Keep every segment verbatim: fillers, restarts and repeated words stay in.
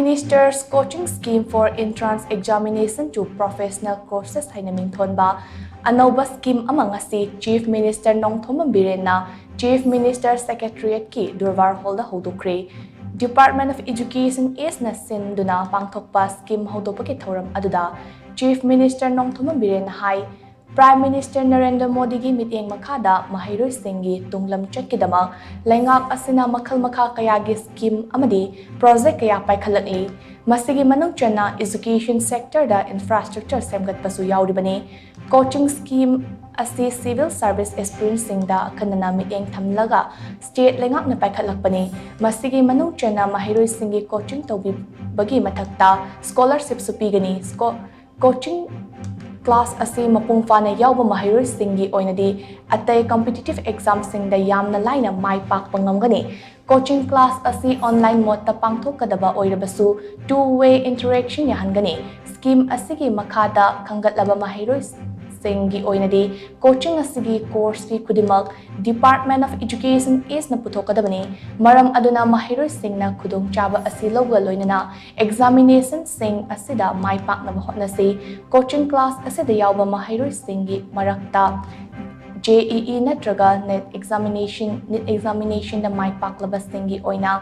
Minister's Coaching Scheme for Entrance Examination to Professional Courses ꯍꯥꯏꯅ ꯃꯤꯡꯊꯣꯟꯕ ꯑꯅꯧꯕ scheme ꯑꯃ ꯉꯁꯤ Chief Minister Nongthombam ꯕꯤꯔꯦꯟꯅ Chief Minister Secretariatꯀꯤ Durbar Hallꯗ ꯍꯧꯗꯣꯛꯈ꯭ꯔꯦ꯫ Department of Education Eastꯅ ꯁꯤꯟꯗꯨꯅ ꯄꯥꯡꯊꯣꯛꯄ scheme ꯍꯧꯗꯣꯛꯄꯒꯤ ꯊꯧꯔꯝ ꯑꯗꯨꯗ Chief Minister ꯅꯣꯡꯊꯣꯝꯕꯝ ꯕꯤꯔꯦꯟꯅ ꯍꯥꯏ, Prime Minister ꯅꯔꯦꯟꯗ꯭ꯔ ꯃꯣꯗꯤꯒꯤ ꯃꯤꯠꯌꯦꯡ ꯃꯈꯥꯗ ꯃꯍꯩꯔꯣꯏꯁꯤꯡꯒꯤ ꯇꯨꯡꯂꯝꯆꯠꯀꯤꯗꯃꯛ ꯂꯩꯉꯥꯛ ꯑꯁꯤꯅ ꯃꯈꯜ ꯃꯈꯥ ꯀꯌꯥꯒꯤ scheme ꯑꯃꯗꯤ project ꯀꯌꯥ ꯄꯥꯏꯈꯠꯂꯛꯂꯤ꯫ ꯃꯁꯤꯒꯤ ꯃꯅꯨꯡ ꯆꯟꯅ education sectorꯗ infrastructure ꯁꯦꯝꯒꯠꯄꯁꯨ ꯌꯥꯎꯔꯤꯕꯅꯤ꯫ Coaching scheme ꯑꯁꯤ civil service aspirantꯁꯤꯡꯗ ꯑꯈꯟꯅꯅ ꯃꯤꯠꯌꯦꯡ ꯊꯝꯂꯒ state ꯂꯩꯉꯥꯛꯅ ꯄꯥꯏꯈꯠꯂꯛꯄꯅꯤ꯫ ꯃꯁꯤꯒꯤ ꯃꯅꯨꯡ ꯆꯟꯅ ꯃꯍꯩꯔꯣꯏꯁꯤꯡꯒꯤ coaching ꯇꯧꯕꯤꯕꯒꯤ ꯃꯊꯛꯇ scholarshipꯁꯨ ꯄꯤꯒꯅꯤ꯫ Scho-, coaching class ꯑꯁꯤ ꯃꯄꯨꯡ ꯐꯥꯅ ꯌꯥꯎꯕ ꯃꯍꯩꯔꯣꯏꯁꯤꯡꯒꯤ ꯑꯣꯏꯅꯗꯤ ꯑꯇꯩ competitive examꯁꯤꯡꯗ ꯌꯥꯝꯅ ꯂꯥꯏꯅ ꯃꯥꯏ ꯄꯥꯛꯄ ꯉꯝꯒꯅꯤ꯫ Coaching class ꯑꯁꯤ online modeꯇ ꯄꯥꯡꯊꯣꯛꯀꯗꯕ ꯑꯣꯏꯔꯕꯁꯨ two way interaction ꯌꯥꯍꯟꯒꯅꯤ꯫ Scheme ꯑꯁꯤꯒꯤ ꯃꯈꯥꯗ ꯈꯟꯒꯠꯂꯕ ꯃꯍꯩꯔꯣꯏꯁꯤꯡꯒꯤ ꯑꯣꯏꯅꯗꯤ coaching ꯑꯁꯤꯒꯤ course fee ꯈꯨꯗꯤꯡꯃꯛ Department of Education Eastꯅ ꯄꯨꯊꯣꯛꯀꯗꯕꯅꯤ꯫ ꯃꯔꯝ ꯑꯗꯨꯅ ꯃꯍꯩꯔꯣꯏꯁꯤꯡꯅ ꯈꯨꯗꯣꯡꯆꯥꯕ ꯑꯁꯤ ꯂꯧꯕꯒ ꯂꯣꯏꯅꯅ examinationꯁꯤꯡ ꯑꯁꯤꯗ ꯃꯥꯏ ꯄꯥꯛꯅꯕ ꯍꯣꯠꯅꯁꯤ꯫ Coaching class ꯑꯁꯤꯗ ꯌꯥꯎꯕ ꯃꯍꯩꯔꯣꯏꯁꯤꯡꯒꯤ ꯃꯔꯛꯇ JEE ꯅꯠꯇ꯭ꯔꯒ NET examination, NEET examinationꯗ ꯃꯥꯏ ꯄꯥꯛꯂꯕꯁꯤꯡꯒꯤ ꯑꯣꯏꯅ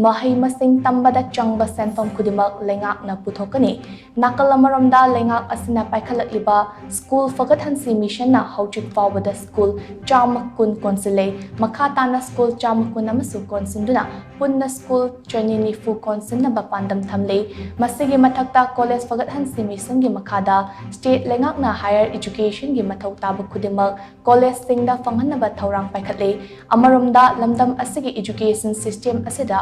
ꯃꯍꯩ ꯃꯁꯤꯡ ꯇꯝꯕꯗ ꯆꯪꯕ ꯁꯦꯟꯐꯝ ꯈꯨꯗꯤꯡꯃꯛ ꯂꯩꯉꯥꯛꯅ ꯄꯨꯊꯣꯛꯀꯅꯤ꯫ ꯅꯥꯀꯜ ꯑꯃꯔꯣꯝꯗ, ꯂꯩꯉꯥꯛ ꯑꯁꯤꯅ ꯄꯥꯏꯈꯠꯂꯛꯂꯤꯕ school ꯐꯒꯠꯍꯟꯁꯤ missionꯅ ꯍꯧꯖꯤꯛ ꯐꯥꯎꯕꯗ school ꯆꯥꯝꯃ ꯀꯨꯟ ꯀꯣꯟꯁꯤꯜꯂꯦ꯫ ꯃꯈꯥ ꯇꯥꯅ school ꯆꯥꯝꯃ ꯀꯨꯟ ꯑꯃꯁꯨ ꯀꯣꯟꯁꯤꯟꯗꯨꯅ ꯄꯨꯟꯅ school ꯆꯅꯤ ꯅꯤꯐꯨ ꯀꯣꯟꯁꯤꯟꯅꯕ ꯄꯥꯟꯗꯝ ꯊꯝꯂꯤ꯫ ꯃꯁꯤꯒꯤ ꯃꯊꯛꯇ college ꯐꯒꯠꯍꯟꯁꯤ missionꯒꯤ ꯃꯈꯥꯗ state ꯂꯩꯉꯥꯛꯅ higher educationꯒꯤ ꯃꯊꯧ ꯇꯥꯕ ꯈꯨꯗꯤꯡꯃꯛ collegeꯁꯤꯡꯗ ꯐꯪꯍꯟꯅꯕ ꯊꯧꯔꯥꯡ ꯄꯥꯏꯈꯠꯂꯤ꯫ ꯑꯃꯔꯣꯝꯗ, ꯂꯝꯗꯝ ꯑꯁꯤꯒꯤ education system ꯑꯁꯤꯗ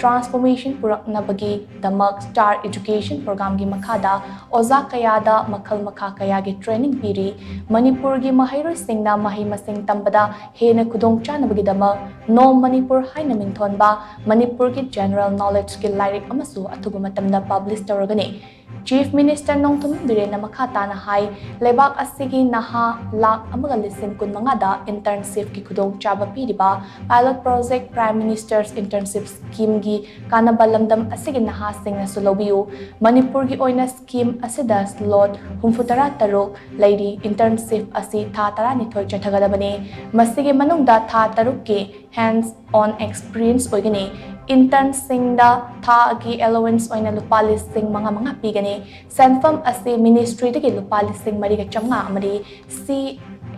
transformation ꯄꯨꯔꯛꯅꯕꯒꯤꯗꯃꯛ STAR education programꯒꯤ ꯃꯈꯥꯗ ꯑꯣꯖꯥ ꯀꯌꯥꯗ ꯃꯈꯜ ꯃꯈꯥ ꯀꯌꯥꯒꯤ training ꯄꯤꯔꯤ꯫ ꯃꯅꯤꯄꯨꯔꯒꯤ ꯃꯍꯩꯔꯣꯏꯁꯤꯡꯅ ꯃꯍꯩ ꯃꯁꯤꯡ ꯇꯝꯕꯗ ꯍꯦꯟꯅ ꯈꯨꯗꯣꯡꯆꯥꯅꯕꯒꯤꯗꯃꯛ Nom Manipur ꯍꯥꯏꯅ ꯃꯤꯡꯊꯣꯟꯕ ꯃꯅꯤꯄꯨꯔꯒꯤ general knowledgeꯀꯤ ꯂꯥꯏꯔꯤꯛ ꯑꯃꯁꯨ ꯑꯊꯨꯕ ꯃꯇꯝꯗ publish ꯇꯧꯔꯒꯅꯤ꯫ Chief Minister ꯅꯣꯡꯊꯣꯝꯕꯝ ꯕꯤꯔꯦꯟꯅ ꯃꯈꯥ ꯇꯥꯅ ꯍꯥꯏ, ꯂꯩꯕꯥꯛ ꯑꯁꯤꯒꯤ ꯅꯍꯥ ꯂꯥꯈ ꯑꯃꯒ ꯂꯤꯁꯤꯡ ꯀꯨꯟ ꯃꯉꯥꯗ internship ꯀꯤ ꯈꯨꯗꯣꯡꯆꯥꯕ ꯄꯤꯔꯤꯕ pilot project Prime Minister's Internship Scheme ꯒꯤ ꯀꯥꯟꯅꯕ ꯂꯝꯗꯝ ꯑꯁꯤꯒꯤ ꯅꯍꯥꯁꯤꯡꯅꯁꯨ ꯂꯧꯕꯤꯌꯨ꯫ ꯃꯅꯤꯄꯨꯔꯒꯤ ꯑꯣꯏꯅ scheme ꯑꯁꯤꯗ slot ꯍꯨꯝꯐꯨꯇꯔꯥ ꯇꯔꯨꯛ ꯂꯩꯔꯤ꯫ Internship ꯑꯁꯤ ꯊꯥ ꯇꯔꯥꯅꯤꯊꯣꯏ ꯆꯠꯊꯒꯗꯕꯅꯤ꯫ ꯃꯁꯤꯒꯤ ꯃꯅꯨꯡꯗ ꯊꯥ ꯇꯔꯨꯛꯀꯤ hands on experience ꯑꯣꯏꯒꯅꯤ꯫ Intern ꯁꯤꯡꯗ ꯊꯥꯒꯤ allowance ꯑꯣꯏꯅ ꯂꯨꯄꯥ ꯂꯤꯁꯤꯡ ꯃꯉꯥ ꯃꯉꯥ ꯄꯤꯒꯅꯤ꯫ ꯁꯦꯟꯐꯝ ꯑꯁꯤ ministry ꯗꯒꯤ ꯂꯨꯄꯥ ꯂꯤꯁꯤꯡ ꯃꯔꯤꯒ ꯆꯥꯝꯃꯉꯥ ꯑꯃꯗꯤ C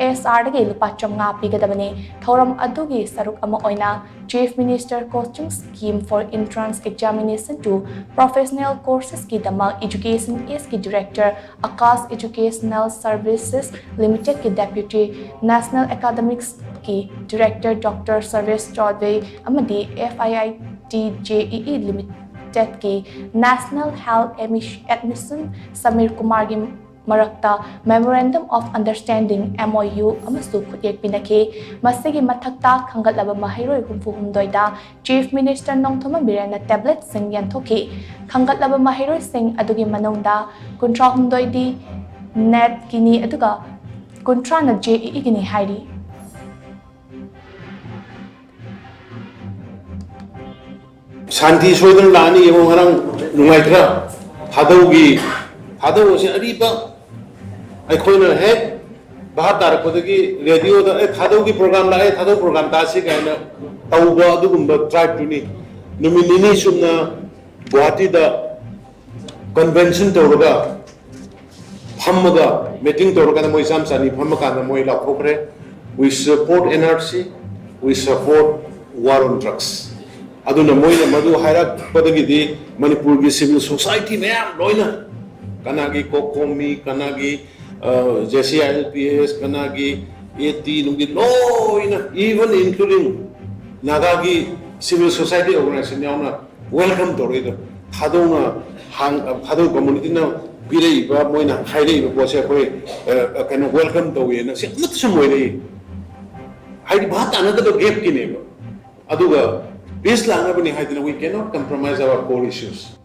S R ꯗꯒꯤ ꯂꯨꯄꯥ ꯆꯥꯝꯃꯉꯥ ꯄꯤꯒꯗꯕꯅꯤ꯫ ꯊꯧꯔꯝ ꯑꯗꯨꯒꯤ ꯁꯔꯨꯛ ꯑꯃ ꯑꯣꯏꯅ Chief Minister Coaching Scheme for Entrance Examination to Professional Courses ꯀꯤꯗꯃꯛ Education East ꯀꯤ Director, Akash Educational Services Limited ꯀꯤ Deputy, National Academics ꯀꯤ Director Doctor Sarvesh Chaudhary ꯑꯃꯗꯤ F I I T J E E Limited ꯀꯤ National Health Admis-, Admission Samir Kumarꯒꯤ ꯃꯔꯛꯇ Memorandum of Understanding, M O U, ꯑꯃꯁꯨ ꯈꯨꯠꯌꯦꯛ ꯄꯤꯅꯈꯤ꯫ ꯃꯁꯤꯒꯤ ꯃꯊꯛꯇ, ꯈꯟꯒꯠꯂꯕ ꯃꯍꯩꯔꯣꯏ ꯍꯨꯝꯐꯨ ꯍꯨꯝꯗꯣꯏꯗ Chief Minister ꯅꯣꯡꯊꯣꯝꯕꯝ ꯕꯤꯔꯦꯟꯅ tablet ꯁꯤꯡ ꯌꯦꯟꯊꯣꯛꯈꯤ꯫ ꯈꯟꯒꯠꯂꯕ ꯃꯍꯩꯔꯣꯏꯁꯤꯡ ꯑꯗꯨꯒꯤ ꯃꯅꯨꯡꯗ ꯀꯨꯟꯊ꯭ꯔꯥ ꯍꯨꯝꯗꯣꯏꯗꯤ NET ꯀꯤꯅꯤ, ꯑꯗꯨꯒ ꯀꯨꯟꯊ꯭ꯔꯥꯅ J E E ꯒꯤꯅꯤ ꯍꯥꯏꯔꯤ꯫ ꯁꯥꯟꯇꯤ ꯁꯣꯏꯗꯅ ꯂꯥꯛꯑꯅꯤ꯫ ꯌꯦꯡꯉꯣ, ꯉꯔꯥꯡ ꯅꯨꯡꯉꯥꯏꯇ꯭ꯔꯥ? ꯊꯥꯗꯧꯒꯤ, ꯊꯥꯗꯧ ꯑꯁꯤ ꯑꯔꯤꯕ, ꯑꯩꯈꯣꯏꯅ ꯍꯦꯛ ꯚꯥꯞ ꯇꯥꯔꯛꯄꯗꯒꯤ ꯔꯦꯗꯤꯑꯣꯗ, "ꯑꯦ, ꯊꯥꯗꯧꯒꯤ program ꯂꯥꯛꯑꯦ, ꯊꯥꯗꯧ program ꯇꯥꯁꯤ" ꯀꯥꯏꯅ ꯇꯧꯕ ꯑꯗꯨꯒꯨꯝꯕ tribe ꯇꯨꯅꯤ꯫ ꯅꯨꯃꯤꯠ ꯅꯤꯅꯤ ꯆꯨꯞꯅ ꯒꯨꯋꯥꯍꯥꯇꯤꯗ convention ꯇꯧꯔꯒ, ꯐꯝꯃꯒ meeting ꯇꯧꯔꯀꯥꯟꯗ, ꯃꯣꯏ ꯆꯥꯝ ꯆꯥꯅꯤ ꯐꯝꯃꯀꯥꯟꯗ ꯃꯣꯏ ꯂꯥꯎꯊꯣꯛꯈ꯭ꯔꯦ, "We support N R C, we support war on drugs"꯫ ꯑꯗꯨꯅ ꯃꯣꯏꯅ ꯃꯗꯨ ꯍꯥꯏꯔꯛꯄꯗꯒꯤꯗꯤ ꯃꯅꯤꯄꯨꯔꯒꯤ civil society ꯃꯌꯥꯝ ꯂꯣꯏꯅ, ꯀꯅꯥꯒꯤ COCOMI, ꯀꯅꯥꯒꯤ, ꯑ, J C I L P S, ꯀꯅꯥꯒꯤ A T ꯅꯨꯡꯒꯤ ꯂꯣꯏꯅ, even including ꯅꯥꯒꯥꯒꯤ civil society organization ꯌꯥꯎꯅ welcome ꯇꯧꯔꯛꯏꯗꯣ꯫ ꯊꯥꯗꯧꯅ ꯍꯥꯡ-, ꯊꯥꯗꯧ community ꯅ ꯄꯤꯔꯛꯏꯕ, ꯃꯣꯏꯅ ꯍꯥꯏꯔꯛꯏꯕ ꯄꯣꯠꯁꯦ ꯑꯩꯈꯣꯏ, ꯑ, ꯀꯩꯅꯣ, welcome ꯇꯧꯋꯦꯅ ꯁꯤ ꯑꯃꯠꯇꯁꯨ ꯃꯣꯏꯔꯛꯏ꯫ ꯍꯥꯏꯗꯤ ꯚꯥꯞ ꯇꯥꯅꯗꯕ gap ꯀꯤꯅꯦꯕ꯫ ꯑꯗꯨꯒ peace ꯂꯥꯛꯅꯕꯅꯤ ꯍꯥꯏꯗꯅ we cannot compromise our core issues꯫